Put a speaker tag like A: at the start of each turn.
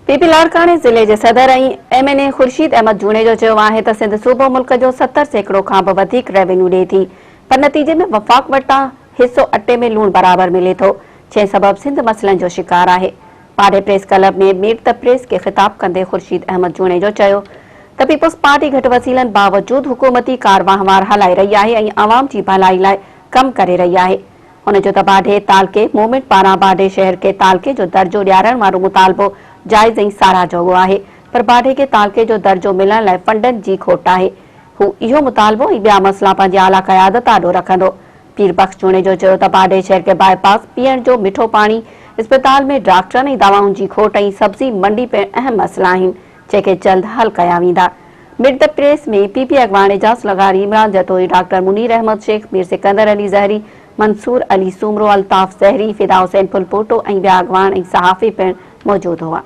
A: P P لاڙڪاڻي ضلعي جي صدر ۽ M N A Khurshid Ahmed Junejo چيو آهي ته سنڌ صوبو ملڪ جو 70% کان به وڌيڪ ريونيو ڏئي ٿي پر نتيجي ۾ وفاق وٽان حصو اٽي ۾ لوڻ برابر ملي ٿو جنهن سبب سنڌ مسئلن جو شڪار آهي. پاڙي press club ۾ meet the press کي خطاب ڪندي خورشيد احمد جوڻيجو چيو ته پيپلز پارٽي گهٽ وسيلن باوجود حڪومتي ڪاروهنوار هلائي رهي آهي ۽ عوام جي ڀلائي لاء ڪم ڪري رهي آهي. هن چيو ته باڊهه تعلقي موومينٽ پاران باڊهه شهر کي تعلقي جو درجو ڏيارڻ وارو مطالبو جائز ۽ ساراهه جوڳو آهي پر باڊهه کي تعلقي جو درجو ملڻ لاء فنڊن جي کوٽ آهي. هو اهو مطالبو ۽ ٻيا مسئلا پنهنجي اعليٰ قيادت آڏو رکندو. پير بخش جوڻيجو چيو ته باڊهه شهر کي باء پاس، پيئڻ جو مٺو پاڻي، اسپتال ۾ ڊاڪٽرن ۽ دوائن جي کوٽ ۽ سبزي منڊي پڻ اهم مسئلا آهن جنهن کي جلد حل ڪيا ويندا. Meet the press ۾ P P اڳواڻ اعجاز لغاري، عمران جتوئي، ڊاڪٽر منير احمد شيخ، مير سڪندر علي زهري، منصور علي سومرو، الطاف زهري، فدا حسين ڦلپوٽو ۽ ٻيا اڳواڻ ۽ صحافي پڻ موجود هئا.